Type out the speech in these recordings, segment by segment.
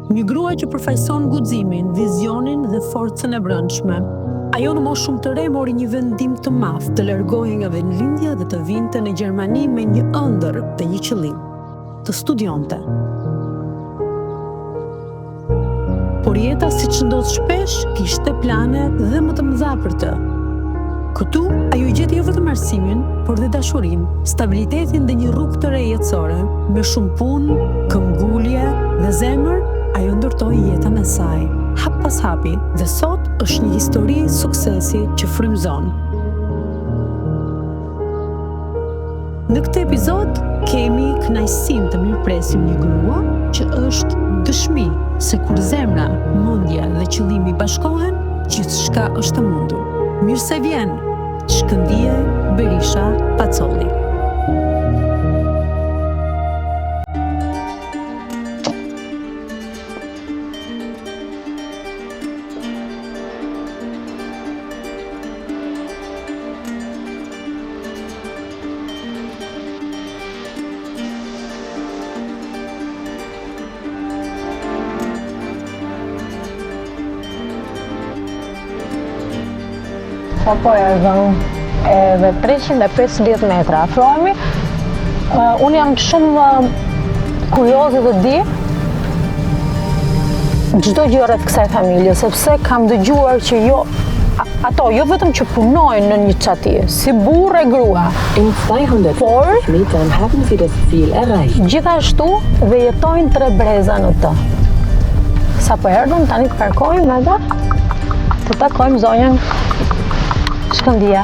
Një grua që përfaqëson guximin, vizionin dhe forcën e brendshme. Ajo në moshë shumë të re mori një vendim të madh, të largohej nga vendlindja dhe të vinte në Gjermani me një ëndërr dhe një qëllim, të studionte. Por jeta, siç ndodh shpesh, kishte plane dhe më të mëdha për të. Këtu, ajo gjeti jo vetëm arsimin, por dhe dashurinë, stabilitetin dhe një rrugë të re jetësore. Me shumë punë, këmbgulje dhe zemër, ajo ndërtoi jetën e saj, hap pas hapi, dhe sot është një histori suksesi që frymëzon. Në këtë epizod kemi kënaqësinë të mirëpresim një grua që është dëshmi se kur zemra, mendja dhe qëllimi bashkohen, gjithçka është e mundur. Mirë se vjen, Shkëndije Berisha Pacolli. Po po erdhëm edhe 350 metra afrohemi. Uh, unë jam shumë uh, kurioze të di çdo gjë rreth kësaj familje, sepse kam dëgjuar që jo ato jo vetëm që punojnë në një çati, si burrë e grua. In 250 Por, Metern haben Sie das Ziel erreicht. Gjithashtu dhe jetojnë tre breza në të. Sapo erdhëm, tani të parkojmë edhe të takojmë zonjën Shkëndija.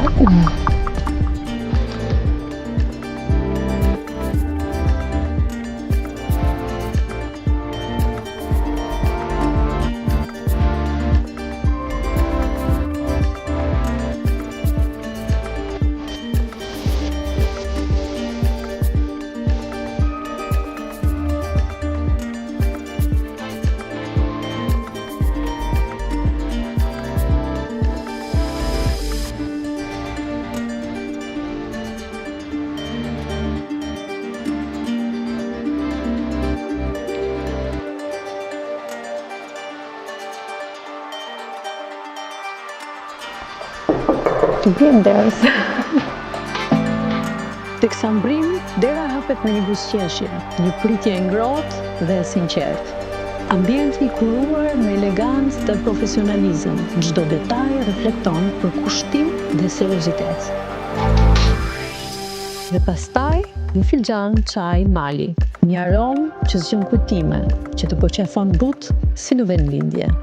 Të biem derës. Teksa mbërrijmë, dera hapet me një buzëqeshje, një pritje e ngrohtë dhe e sinqertë. Ambienti i kuruar me elegancë dhe profesionalizëm, çdo detaj reflekton përkushtim dhe seriozitet. Dhe pastaj, një filxhan çaj mali, një aromë që zgjon kujtime, që të përqafon butë si në vendlindje.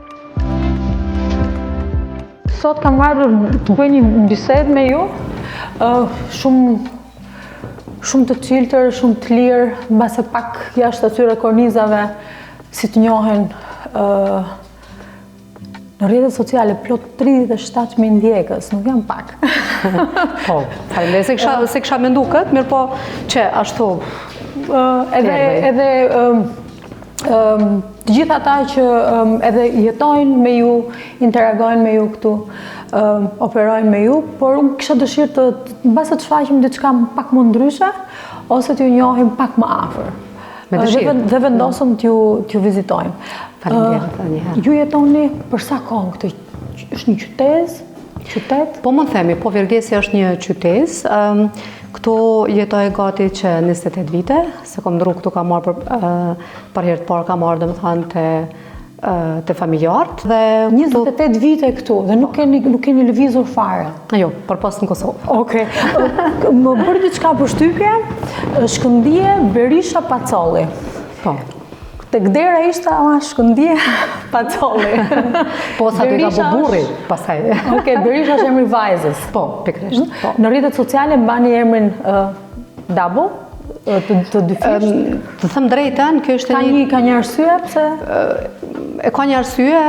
Sot kam ardhur të bëj një bisedë me ju, shumë shumë të çiltër, shumë të lirë, mbase pak jashtë atyre kornizave si të njohin Në rrjetet sociale plot 37.000 ndjekës, nuk janë pak. Po, faleminderit, s'e kisha, s'e kisha mendu këtë, mirëpo që ashtu edhe edhe të gjithë ata që edhe jetojnë me ju, interagojnë me ju këtu, operojnë me ju, por unë kisha dëshirë të mbase të shfaqim diçka pak më ndryshe ose t'ju njohim pak më afër. Me dëshirë. Dhe vendosëm t'ju t'ju vizitojmë. Faleminderit edhe një herë. Ju jetoni për sa kohë në këtë është një qytezë, qytet? Po mund të themi, po Vergesi është një qytezë. Këtu jetoj gati që 28 vite, se kom ndru këtu kam ardhë për, për herë të parë kam ardhë, domethënë, te te familjarët dhe 28 vite këtu dhe nuk keni nuk keni lëvizur fare. Jo, përpos në Kosovë. Okej. Më bëri diçka përshtypje, Shkëndije Berisha Pacolli. Po. Tek dera ishte ama Shkëndije Pacolli. Po sa të ka burri, pastaj. Okej, Berisha është emri i vajzës. Po, pikërisht. Hm? Po. Në rrjetet sociale mbani emrin double, të, të dyfisht? Të them drejtën, kjo është ka një... Ka një arsye, pse? E ka një arsye,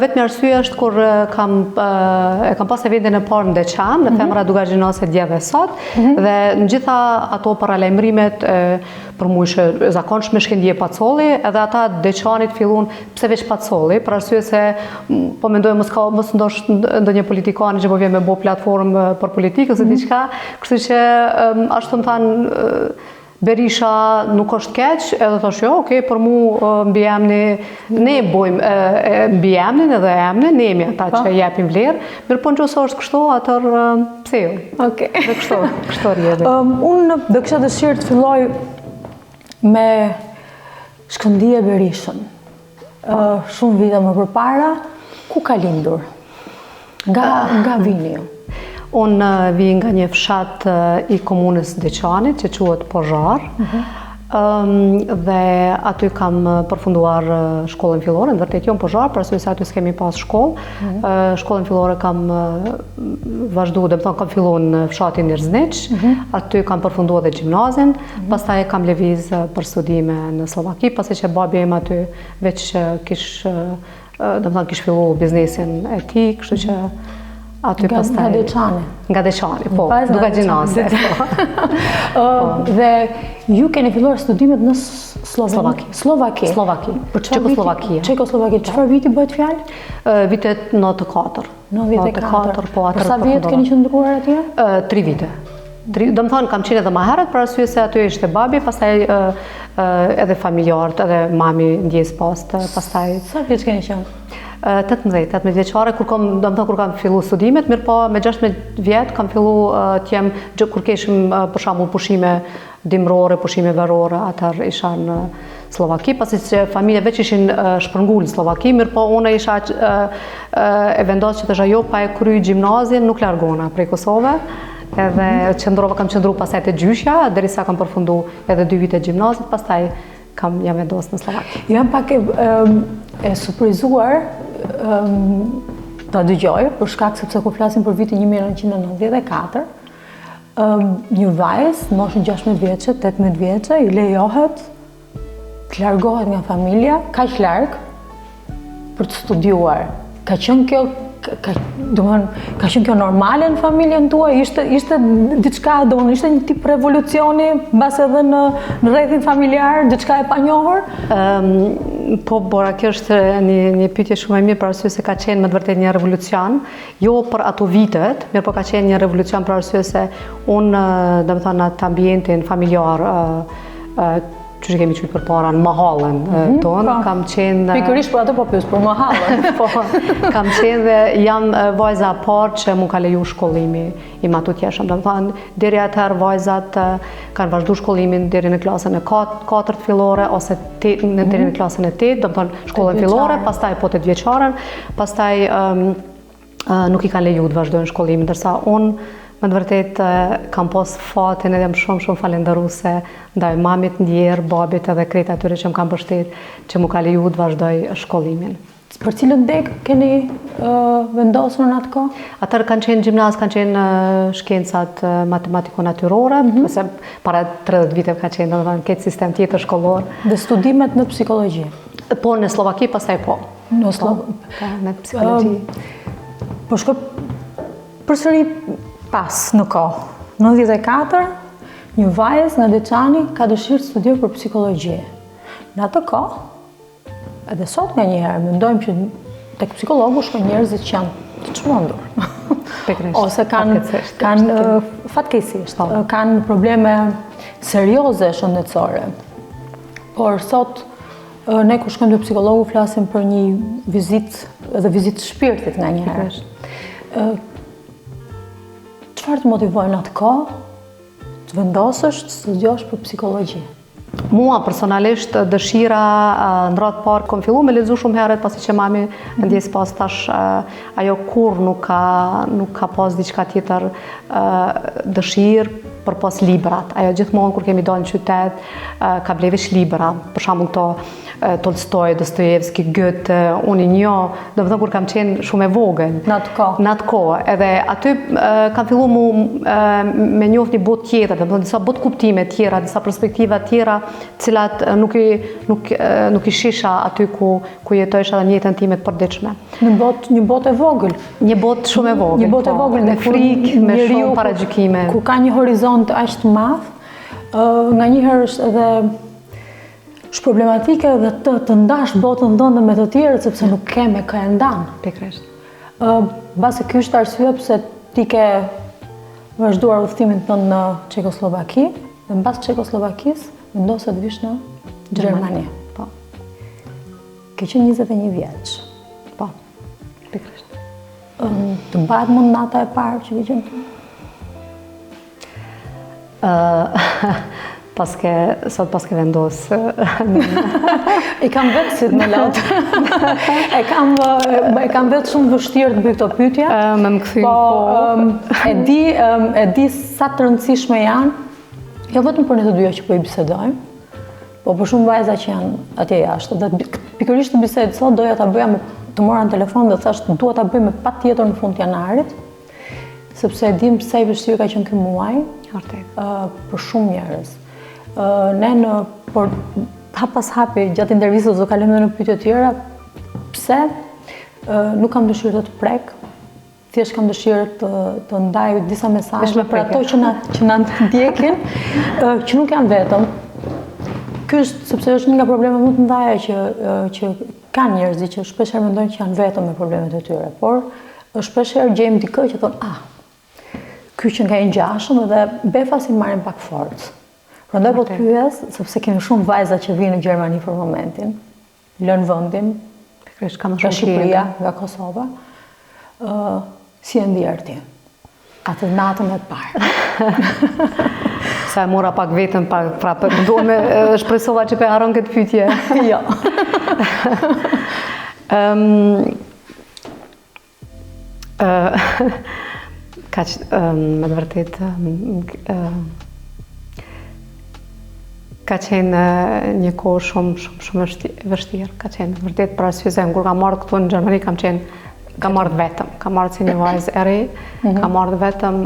vetëm arsye është kur kam, e kam pas eventin e parë në Deçan, në mhm. Femra Dukagjinase dje dhe sot, mhm. dhe në gjitha ato paralajmërimet për mu ishe e zakonshme Shkëndije Pacolli, edhe ata Deçanit fillun pse veç Pacolli, për arsye se po mendoj mos ka mos ndosh ndonjë politikan që po vjen me bo platformë për politikë ose mhm. diçka, Kështu që, ashtu më thanë, Berisha nuk është keq, edhe thash jo, okej, për mu mbiemni, ne bojmë mbiemnin edhe emnin, ne jemi ata po. që jepim vlerë, mirëpo në qoftë se është kështu, atëherë pse jo? Okej. Dhe kështu, kështu rrjedhi. Um, unë do kisha dëshirë të filloj me Shkëndije Berishën. Uh, shumë vite më përpara, ku ka lindur? Nga, nga vini ju? Unë vij nga një fshat i komunës Deçanit, që quhet Pozhar, uh mhm. -huh. dhe aty kam përfunduar shkollën fillore, në vërtet jo në Pozhar, për arsye se aty s'kemi pas shkollë. Uh mhm. -huh. Shkollën fillore kam vazhdu, domethonë kam fillu në fshatin Irzniq, uh mhm. -huh. aty kam përfundu edhe gjimnazin, uh -huh. pastaj kam lëviz për studime në Slovaki, pasi që babi im aty veç kish Domethonë kish fillu biznesin e tij, kështu që aty nga, pastaj... Nga Deçani. Nga Deçani, po, Dukagjinase. Po. Dhe ju keni filluar studimet në Slovaki. Slovaki. Slovaki. Për Çekoslovakia. Çekoslovaki. Çfarë viti bëhet fjalë? Vitet 94. 94, po atëherë. Për sa vjet keni qëndruar atje? 3 vite. Domethonë, kam qenë edhe ma herët, për arsye se aty ishte babi, pastaj edhe familjarët, edhe mami ndjesë pastë, pastaj... Sa vjeç keni qenë? 18, 18 vjeçare, kur kam, domethonë, kur kam fillu studimet, mirëpo me 16 vjet kam fillu të jem, kur kishim për shembull pushime dimrore, pushime verore, atëherë isha në Sllovaki, pasi që familja veç ishin shpërngul në Sllovaki, mirëpo unë isha e vendosë që thosha jo pa e kry gjimnazin, nuk largona prej Kosove, edhe qëndrova, kam qëndru pastaj te gjyshja, derisa kam përfundu edhe dy vite gjimnazit, pastaj kam jam vendosë në Sllovaki. Jam pak e, e surprizuar ta dëgjoj, për shkak sepse kur flasim për vitin 1994, Një vajzë, në moshën 16 vjeçe, 18 vjeçe, i lejohet të largohet nga familja, kaq larg, për të studiuar. Ka qenë kjo, ka, domethënë, ka qenë kjo normale në familjen tuaj? Ishte, ishte diçka, domethënë, ishte një tip revolucioni, mbase edhe në, në rrethin familjar, diçka e panjohur? Um, po, Bora, kjo është një, një pyetje shumë e mirë, për arsye se ka qenë me të vërtetë një revolucion, Jo për ato vitet, mirëpo ka qenë një revolucion për arsye se unë, domethonë, atë ambientin familjar, që që kemi qujtë përpara në mahallën mm -hmm, tonë, po. kam qenë... Pikërisht për atë po pyes, për mahallën. po, kam qenë dhe jam vajza e parë që m'u ka leju shkollimi i matutjeshëm. Domethonë, deri atëherë vajzat kanë vazhdu shkollimin deri në klasën e katërt fillore, ose te, në deri në mhm. klasën e tetë, domethonë, shkollën fillore, pastaj po tetëvjeçaren, pastaj nuk i kanë leju të vazhdojnë shkollimin, ndërsa unë me të vërtetë kam pas fatin edhe jam shumë shumë falenderuse ndaj mamit ndjerë, babit edhe krejt atyre që më kanë mbështet që m'u ka leju të vazhdoj shkollimin. Për cilën degë keni vendosur në atë kohë? Atëherë kanë qenë gjimnaz, kanë qenë shkencat matematiko-natyrore, mm -hmm. se para 30 viteve ka qenë, domethënë, këtë sistem tjetër shkollor. Dhe studimet në psikologji? Po, në Slovaki, pastaj po. Në po, Slovaki. Po, në psikologji. Po shkoj përsëri pas në kohë. 94, një vajzë nga Deçani ka dëshirë të studiojë për psikologji. Në atë kohë, Edhe sot nganjëherë mendojmë që tek psikologu shkojnë njerëzit që janë të çmendur. Ose kanë kanë fatkeqësisht, po. kanë probleme serioze shëndetësore. Por sot ne kur shkojmë te psikologu flasim për një vizitë edhe vizitë shpirtit nganjëherë. Çfarë të motivoi në atë kohë të vendosësh të studiosh për psikologji? Mua personalisht dëshira në radhë parë kom fillu me lexu shumë herët pasi që mami mhm. ndjesë pastë tash ajo kurrë nuk ka nuk ka pas diçka tjetër dëshirë përpos librat. Ajo gjithmonë kur kemi dalë në qytet ka ble veç libra, për shembull këto Tolstoj, Dostojevski, Goethe, unë i njoh, domethënë kur kam qenë shumë e vogël. Në atë kohë. Në atë kohë, edhe aty kam fillu mu, me njoft një botë tjetër, domethënë disa botëkuptime tjera, disa perspektiva tjera, cilat nuk i, nuk, nuk i shisha aty ku, ku jetojsha dhe në jetën time të përditshme. Një botë, një botë e vogël. Një botë shumë e vogël. Një botë e po, vogël, me frikë, me shumë paragjykime. Kur ka një horizont aq të madh, nganjëherë është edhe Është problematike edhe të, të ndash botën tënde me të tjerët, sepse nuk ke me kë e ndan. Pikërisht. Ë, mbase kjo është arsyeja pse ti ke vazhduar udhëtimin tënd në Çekoslovaki. Dhe mbas Çekosllovakisë, vendose të vish në Gjermani. Po. Ke qenë 21 vjeç. Po, pikërisht. Të mbahet mend nata e parë që ke qenë këtu? Paske, sot paske vendos. I kam vetë sytë me lot. e kam, e kam vetë shumë vështirë të bëj këto pyetje. Me më kthy po, e di, e di sa të rëndësishme janë, jo vetëm për ne të dyja që po i bisedojmë, po për shumë vajza që janë atje jashtë. Dhe pikërisht këtë bisedë sot doja ta bëja me të mora në telefon dhe thashë dua ta bëj me patjetër në fund të janarit, sepse e dim sa i vështirë ka qenë ky muaj, Vërtet. për shumë njerëz. Ne në por hap pas hapi gjatë intervistës do kalojmë edhe në pyetje të tjera. Pse nuk kam dëshirë të të prek, thjesht kam dëshirë të të ndaj disa mesazhe për ato që na që na ndjekin, që nuk janë vetëm. Ky është sepse është një nga problemet më të mëdha që që kanë njerëzit që shpesh herë mendojnë që janë vetëm me problemet e tyre, por shpesh herë gjejmë dikë që thonë, ah, ky qenka i ngjashëm dhe befas i marrim pak forcë. Prandaj po të pyes, sepse kemi shumë vajza që vijnë në Gjermani për momentin, lënë vendin, Pikërisht kam nga shumë Shqipëria, nga Kosova. Ë, si e ndjer ti? Atë natën e parë. Sa e mora pak vetën, pak prapë, me shpresova që pe harron këtë pyetje. jo. Ëm ë kaq me të vërtetë ka qenë një kohë shumë shumë shumë e vështirë, ka qenë vërtet për arsye se kur kam ardhur këtu në Gjermani kam qenë kam ardhur vetëm, kam ardhur si një vajzë e re, mm -hmm. kam ardhur vetëm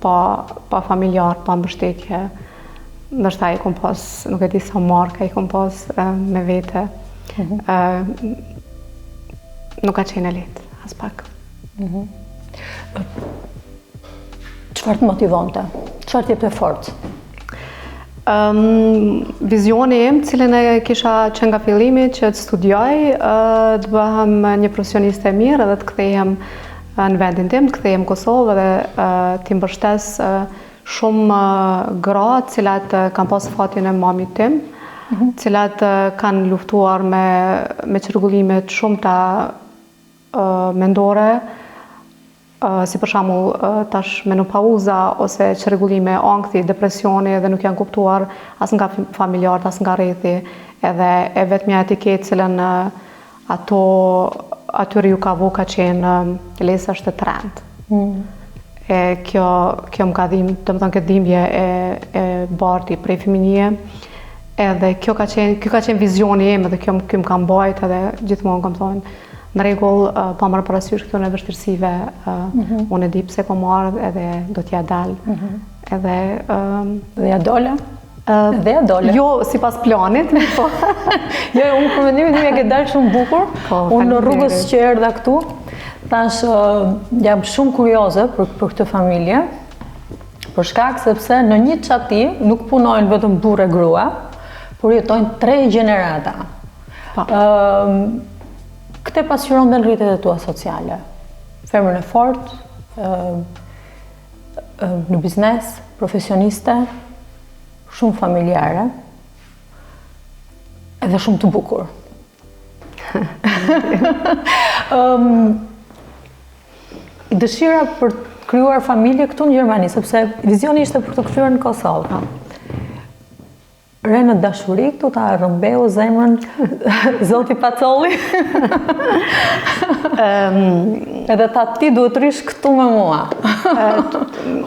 pa pa familjar, pa mbështetje. Ndoshta i kom pas, nuk e di sa marka i kom pas me vete. Mm -hmm. nuk ka qenë e lehtë, as pak. Mm -hmm. Çfarë të motivonte? Çfarë të jepte forcë? Um, vizioni im, cilin e kisha që nga fillimi që të studioj, uh, të bëhem një profesioniste e mirë edhe të kthehem në vendin tim, të kthehem në Kosovë edhe uh, t'i mbështes uh, shumë gra të cilat kanë pas fatin e mamit tim, mm -hmm. cilat kanë luftuar me me çrregullime të shumta mendore, si për shembull tash menopauza ose çrregullime ankthi, depresioni dhe nuk janë kuptuar as nga familjarët, as nga rrethi, edhe e vetmja etiketë cilën ato atyre ju ka vu ka qenë Lesa është e trent. Mm. E kjo, kjo më ka dhimë, domethënë këtë dhimbje e, e barti prej fëminie, edhe kjo ka qenë, kjo ka qenë vizioni im edhe kjo, kjo më ka mbajt edhe gjithmonë kam thonë, në rregull, pa marrë parasysh këtyre vështirësive, mm -hmm. unë e di pse kom ardhë edhe do t'ja dal. Mm -hmm. Edhe um, dhe ja dole? Uh, dhe ja dole. Jo, sipas planit, po. jo, unë për mendimin tim ja ke dalë shumë bukur. Po, unë në rrugës që erdha këtu, thash uh, jam shumë kurioze për për këtë familje. Për shkak sepse në një çati nuk punojnë vetëm burrë e grua, por jetojnë tre gjenerata. Po. Ëm këtë pasqyron dhe në rrjetet e tua sociale. Femrën e fortë, ë në biznes, profesioniste, shumë familjare, edhe shumë të bukur. Ëm dëshira për të krijuar familje këtu në Gjermani, sepse vizioni ishte për t'u kthyer në Kosovë. Re në dashuri këtu ta rrëmbeu zemrën zoti Pacolli. um, edhe tha ti duhet të rrish këtu me mua.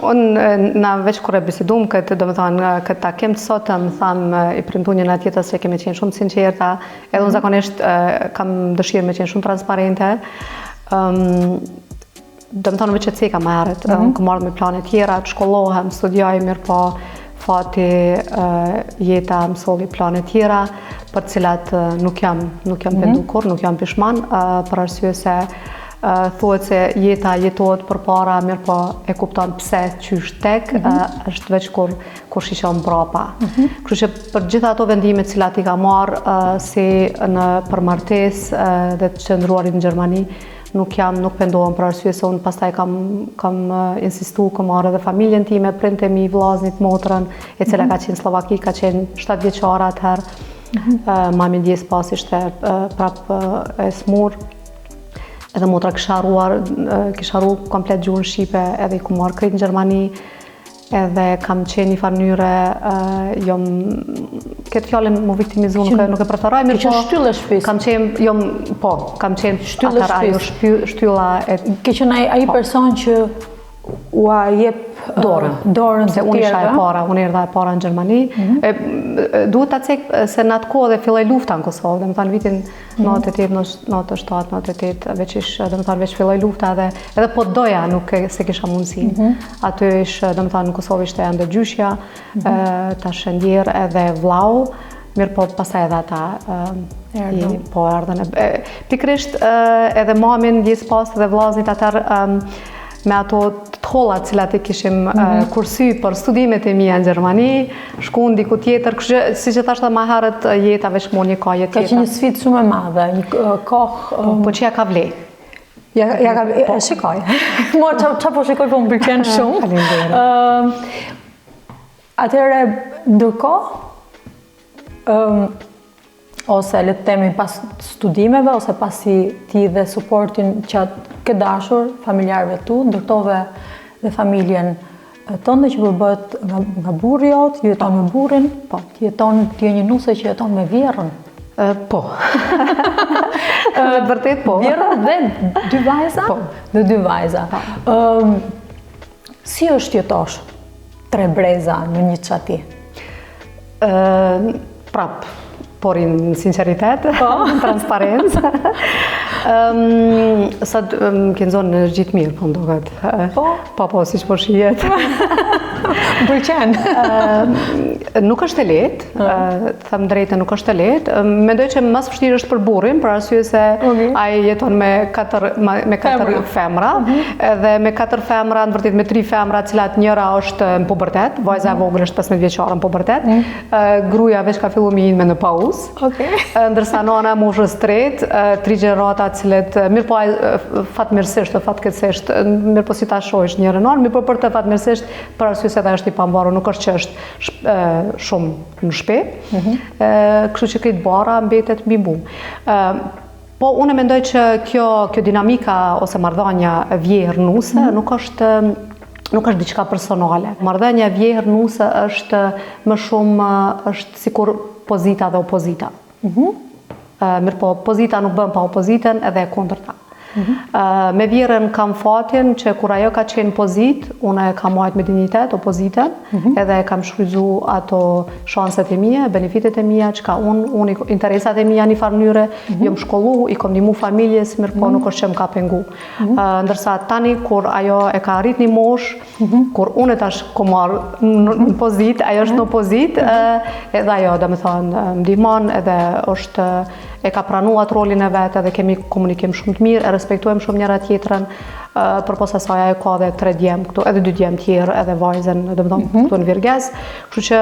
Unë na veç kur e bisedum këtë, domethënë këtë takim të sotëm, thamë i premtu njëna tjetrës që kemi qenë shumë të sinqerta, edhe unë mhm. zakonisht kam dëshirë me qenë shumë transparente. Um, Domethënë veç e ceka më herët, mm -hmm. kam ardhur me plane tjera, të shkollohem, studioj, mirëpo fati jeta më solli plane tjera, për të cilat nuk jam, nuk jam mm -hmm. pendu kurrë, nuk jam pishman, për arsye se thuhet se jeta jetohet përpara, mirëpo e kupton pse qysh tek, mm -hmm. është veç kur, kur shiqon mbrapa. Mm -hmm. Kështu që për gjitha ato vendime cilat i kam marrë, si në për martesë dhe të qëndruarit në Gjermani, Nuk jam, nuk pendohem për arsye se unë pastaj kam, kam insistu, kam marrë edhe familjen time, prindët e mi, vllaznit, motrën, e cila mm -hmm. ka qenë Sllovaki, ka qenë 7 vjeçare atëherë. Mm -hmm. Mami ndjesë pastë ishte prap e smur, edhe motra kish harruar, kish harru komplet gjuhën shqipe, edhe i kom marrë krejt në Gjermani, edhe kam qenë një farë mënyre, jom, këtë fjalën m'u viktimizu, nuk, nuk e preferoj, mirëpo... Ke qenë shtyllë e shpisë? Kam qenë, jom, po, kam qenë shtyllë e shpisë. Shtylla e... Ke qenë ai, ai po. person që ua jep dorën, dorën se unë isha e para, unë erdha e para në Gjermani. Mm -hmm. Duhet ta cek se në atë kohë dhe filloi lufta në Kosovë, domethënë vitin 98, 97, 98, veç ish, domethënë veç filloi lufta edhe edhe po doja nuk e, s'e kisha mundësinë. Mm -hmm. Aty ish, domethënë në Kosovë ishte ende gjyshja, mm -hmm. tash e ndjerë edhe vllau, mirëpo pastaj edhe ata erdhën. Po erdhën. Pikërisht edhe mamin ndjesë pastë dhe vllaznit atëherë me ato të holla të cilat i kishim mm -hmm. kursy për studimet e mia në Gjermani, shkun diku tjetër, kështu që siç e thashë ma herët jeta veç mo një ka jetë tjetër. Ka qenë një sfidë shumë e madhe, një kohë... Po, po që ja ka vle. Ja, ja ka vle, po. e shikoj. Mua ça, ça po shikoj po më pëlqen shumë. Faleminderit. Atëherë, ndërkohë, um, ose le të themi pas studimeve ose pasi ti dhe suportin që ke dashur familjarëve tu, ndërtove dhe familjen tënde që përbëhet nga, nga burri jot, ju jeton me burrin, po, ti jeton, ti je një nuse që jeton me vjehrrën. Po. Me të vërtetë po. Vjehrrën dhe dy vajza? Po. Dhe dy vajza. Po. Ëm si është të jetosh tre breza në një çati? Ë prap, por në sinqeritet, po. në transparencë. Um, sot më ke nxonë në gjithë mirë, po më duket. Po? Po, po, siç po shihet. Më pëlqen. nuk është e lehtë, të them drejtën nuk është e lehtë. Mendoj që më së vështirë është për burrin, për arsye se okay. ai jeton me katër me katër femra, mm -hmm. edhe me katër femra, në vërtet me tri femra, të cilat njëra është në pubertet, vajza e mhm. vogël është 15 vjeçare në pubertet. Mm -hmm. Gruaja veç ka filluar me hi n'menopauzë. Okej. Okay. Ndërsa nana e moshës tretë, tri gjenerata të cilët mirëpo ai fatmirësisht dhe fatkeqësisht, mirëpo si ta shohësh njërën anë, mirëpo për të fatmirësisht për arsye se edhe është i pamvarur, nuk është që është shumë në shpi, mm -hmm. kështu që krejt barra mbetet mbi mu. Po unë mendoj që kjo kjo dinamika ose marrëdhënia vjehrr nuse mm -hmm. nuk është nuk është diçka personale. Marrëdhënia vjehrr nuse është më shumë është sikur pozita dhe opozita. Mm -hmm. Mirëpo, pozita nuk bën pa opozitën edhe e kundërta. Mm -hmm. Me vjehrrën kam fatin që kur ajo ka qenë pozitë, unë e kam majtë me dinjitet opozitën, mm -hmm. edhe e kam shfrytzu ato shanset e mia, benefitet e mia, çka unë, unë interesat e mia një farë mënyre, mm -hmm. jom shkollu, i kom ndihmu familjes, mirëpo mm -hmm. nuk është që më ka pengu. Mm -hmm. Ndërsa tani, kur ajo e ka arrit një moshë, mm -hmm. kur unë tash kom marrë në, në pozitë, ajo është në opozitë, mm -hmm. edhe ajo, domethonë, më ndihmon, edhe është e ka pranu atë rolin e vet edhe kemi komunikim shumë të mirë, e respektojmë shumë njëra tjetrën, përpos asaj ajo ka edhe tre djem këtu, edhe dy djem tjerë, edhe vajzën, domethonë, mm -hmm. këtu në Wirges, kështu që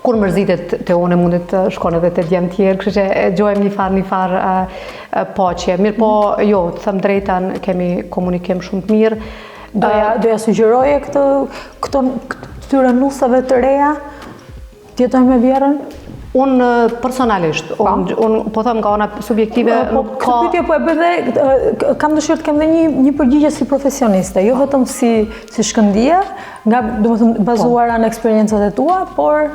kur mërzitet te unë mundet të shkon edhe te djem tjerë, kështu që e gjojmë një farë, një farë paqje. Mirëpo, mm -hmm. jo, të them drejtën, kemi komunikim shumë të mirë. Doja, doja sugjeroje këtë, këto, këtyre nuseve të reja, Të jetojnë me vjehrrën? Unë personalisht, po. unë un, po them nga ana subjektive, po, nuk ka... Këtë pyetje po e bëj dhe kam dëshirë të kem dhe një, një përgjigje si profesioniste, jo vetëm si, si Shkëndija, nga, domethënë, po. bazuara në eksperiencat e tua, por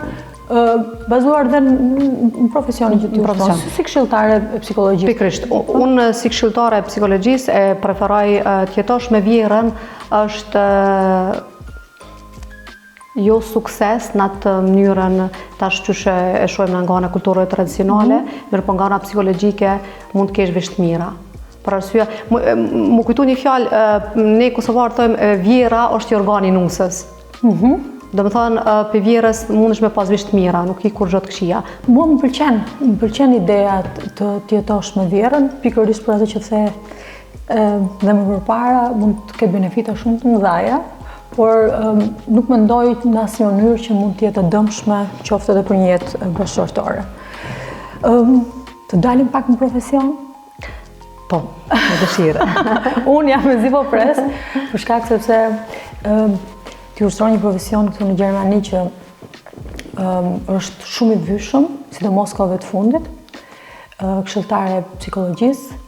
bazuar dhe në profesionin që ti ushtron, si, si këshilltare e psikologjisë. Pikërisht, unë si këshilltare e psikologjisë e preferoj të jetosh me vjehrrën është jo sukses në atë mënyrën tash qysh e shohim nga ana kulturore tradicionale, mm -hmm. mirëpo nga ana psikologjike mund të kesh veç të mira. Për arsye, m'u kujtu një fjalë, ne kosovarët thojmë vjehrra është jorgani i nusës. Mm -hmm. Domethonë, prej vjehrrës mundesh me pas veç të mira, nuk ki kurgjo të këqija. Mua më pëlqen, më pëlqen ideja të, të jetosh me vjehrrën, pikërisht për atë që the dhe më përpara mund të ketë benefite shumë të mëdha, por nuk mendoj në asnjë mënyrë që mund të jetë e dëmshme qoftë edhe për një jetë bashkëshortore. Të dalim pak në profesion? Po. Po, me dëshirë. Unë jam mezi po pres, për shkak sepse ti ushtron një profesion këtu në Gjermani që është shumë i vyshëm, sidomos kohëve të fundit, këshilltare e psikologjisë.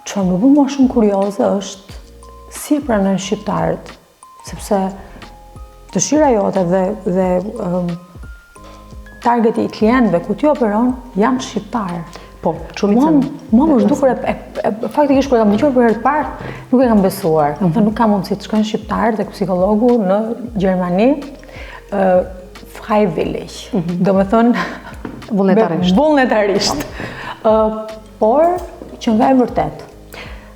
Çfarë më bën mua shumë kurioze është si e pranojnë shqiptarët, sepse dëshira jote dhe dhe um, targeti i klientëve ku ti operon janë shqiptarë. Po, shumicën. Mua më është dukur e, e, e, faktikisht kur e kam dëgjuar për herë të parë, nuk e kam besuar. Kam thënë nuk ka mundësi të shkojnë shqiptarët tek psikologu në Gjermani, ë freiwillig. Mm -hmm. Domethënë vullnetarisht. Vullnetarisht. Ë por që nga e vërtetë.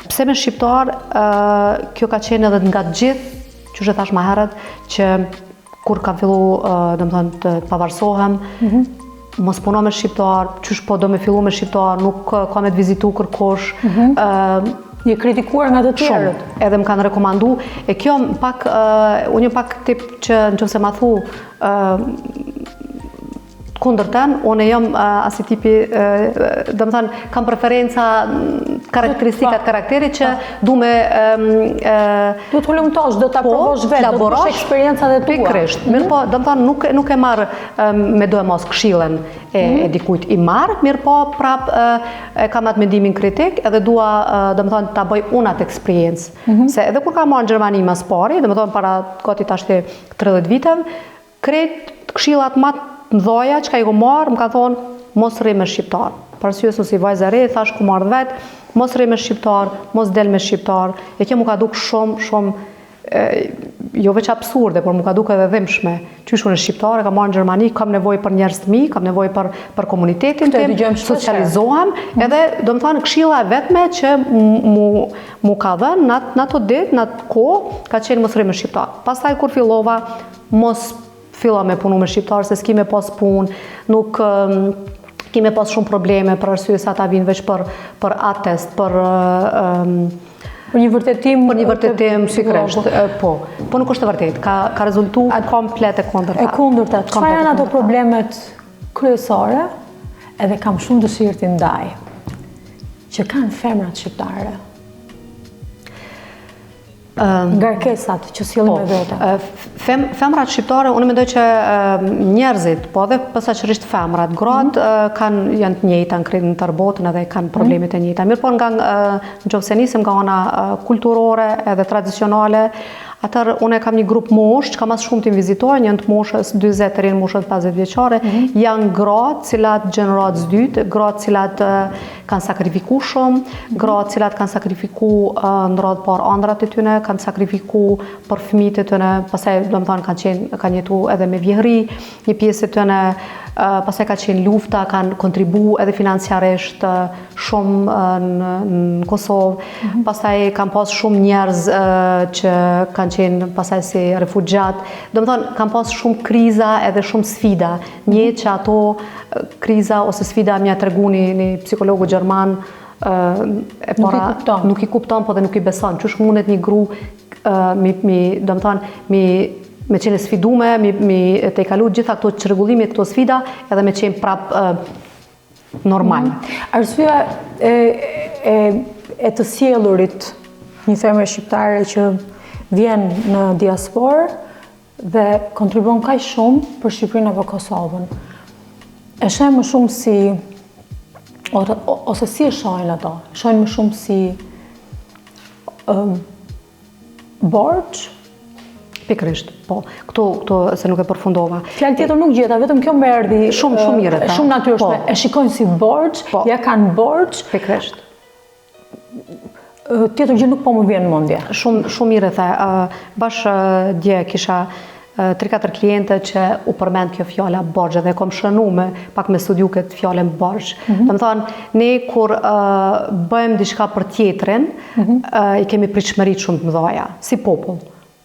Pse me shqiptar, kjo ka qenë edhe nga të gjithë, qysh e thashë ma herët, që kur kam fillu, domethënë, të pavarësohem, mm -hmm. mos puno me shqiptar, qysh po do me fillu me shqiptar, nuk ka me të vizitu kërkush. Mm -hmm. Je kritikuar nga të tjerët. Shumë, edhe më kanë rekomandu. E kjo pak, uh, unë jam pak tip që në qoftë se ma thu, uh, kundërtën, unë jam uh, asi tipi, uh, domethënë, kam preferenca karakteristikat po. karakterit që po. du me... Um, uh, do të hulumtosh, do ta po, provosh vetë, do të bësh eksperiencat e tua. Pikërisht, mm -hmm. mirëpo, domethënë, nuk, nuk e marr um, me doemos këshillën e, mm -hmm. e dikujt i marr, mirëpo, prap uh, e kam atë mendimin kritik edhe dua, uh, domethënë, ta bëj unë atë eksperiencë. Mm -hmm. Se edhe kur kam ardhë në Gjermani mas pari, domethënë, para gati tashti 30 viteve, Krejt këshillat ma të mdhaja çka i kom marrë, më kanë thonë mos rri me shqiptar. Për arsye se si vajzë e re, thash kom ardhë vet, mos rri me shqiptar, mos del me shqiptar. E kjo m'u ka duk shumë, shumë e, jo veç absurde, por m'u ka duk edhe dhimbshme. Qysh unë shqiptare, kam ardhë në Gjermani, kam nevojë për njerëz të mi, kam nevojë për për komunitetin tim, socializohem, mhm. edhe domethënë këshilla e vetme që mu mu ka dhënë në ato ditë, në atë kohë, ka qenë mos rri me shqiptar. Pastaj kur fillova mos fillo me punu me shqiptarë, se s'ki me pas punë, nuk ki me pas shumë probleme për arsye se ata vinë veç për, për atest, për... Um, për një vërtetim... Për një vërtetim, pikërisht, po. Po nuk është e vërtetë, ka, ka rezultu komplet e kundërta. E kundërta. Çfarë janë ato problemet kryesore, edhe kam shumë dëshirë t'i ndaj, që kanë femrat shqiptare? Ngarkesat që sjellin po, me vete. Fem, femrat shqiptare, unë mendoj që njerëzit, po edhe posaçërisht femrat, gratë mm. kanë janë të njëjta në krejt në tërë botën edhe kanë mhm. problemet e njëjta. Mirëpo nga në qoftë se nisim nga ana kulturore edhe tradicionale, atëherë unë kam një grup moshë, që ka ma së shumti vizitojnë, janë të moshës 40 deri në moshën 50 vjeçare, mm -hmm. janë gratë cilat gjeneratës dytë, gratë cilat kanë sakrifiku shumë, gra të cilat kanë sakrifiku në radhë parë andrrat e tyne, kanë sakrifiku për fëmijët e tyne, pastaj domethënë kanë qenë kanë jetu edhe me vjehrri, një pjesë e tyne, pastaj ka qenë lufta, kanë kontribu edhe financiarisht shumë në, në Kosovë, mm -hmm. pastaj kanë pas shumë njerëz që kanë qenë pastaj si refugjat, domethënë kanë pas shumë kriza edhe shumë sfida, një që ato kriza ose sfida me ia tregu një, një psikologu gjerman e para, nuk i kupton. Nuk i kupton, po dhe nuk i beson. Qysh mundet një gru, mi, mi, domethanë, mi, me qenë e sfidume, mi, mi tejkalu gjitha këto çrregullime, këto sfida, edhe me qenë prap normal. Mm. Arsyeja e, e, e të sjellurit një femre shqiptare që vjen në diasporë, dhe kontribuon kaq shumë për Shqipërinë apo Kosovën. E sheh më shumë si ose si e shohin ato? E shohin më shumë si um, borxh Pikërisht, po. Këtu, këtu se nuk e përfundova. Fjalë tjetër nuk gjeta, vetëm kjo më erdhi shumë shumë mirë. Shumë natyrshme. Po. E shikojnë si borxh, po. ja kanë borxh. Pikërisht. Tjetër gjë nuk po më vjen në mendje. Shumë shumë mirë e the. Bash dje kisha 3-4 kliente që u përmend kjo fjala borxh dhe kom shënu me pak me studiu këtë fjalën borxh. Mm -hmm. Domethanë, ne kur uh, bëjmë diçka për tjetrin, mm -hmm. uh, i kemi pritshmëritë shumë të mëdhaja, si popull.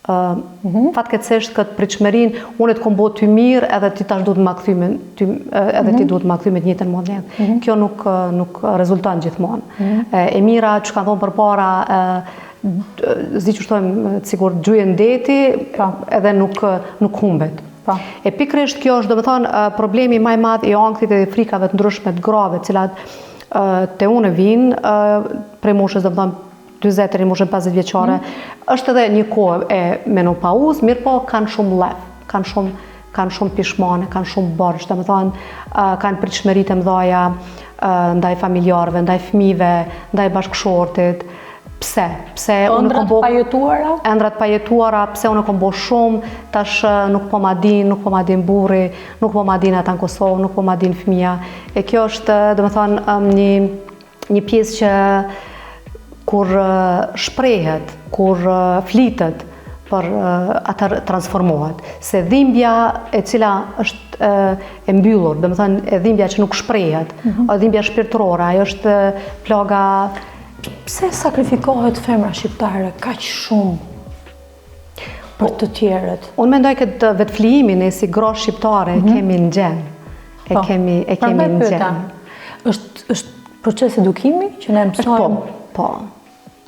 Mhm. Fatkeqësisht këtë pritshmërinë, unë të kom bo ty mirë edhe ti tash duhet ma kthy me ty edhe ti mhm. duhet ma kthy me të njëjtën monedhë. Mhm. Kjo nuk nuk rezulton gjithmonë. E mira që kanë thonë përpara s'di qysh thojmë sikur gjuje n'deti, po. edhe nuk nuk humbet. Po. E pikërisht kjo është, domethonë, problemi ma i madh i ankthit edhe frikave të ndryshme të grave, të cilat Te unë vijnë prej moshës, domethënë, 40 deri në moshën 50 vjeçare, mm. është edhe një kohë e menopauzë, mirëpo kanë shumë mllef, kanë shumë kanë shumë pishmane, kanë shumë borxh, domethënë, kanë pritshmëri të mëdhaja ndaj familjarëve, ndaj fëmijëve, ndaj bashkëshortit. Pse? Pse unë kom bo pajetuara? Ëndrrat pajetuara, pse unë kom bo shumë, tash nuk po ma din, nuk po ma din burri, nuk po ma din ata në Kosovë, nuk po ma din fëmija. E kjo është, domethënë, një një pjesë që kur shprehet, kur flitet, për atë transformohet. Se dhimbja e cila është e mbyllur, domethënë e dhimbja që nuk shprehet, mm -hmm. dhimbja shpirtërore, ajo është plaga... Pse sakrifikohet femra shqiptare kaq shumë për të tjerët? Unë mendoj këtë vetëflijimin e si gra shqiptare mm -hmm. kemi në gjen. E po. kemi, e kemi në gjen. Është, është proces edukimi që ne mësojmë? Po, po.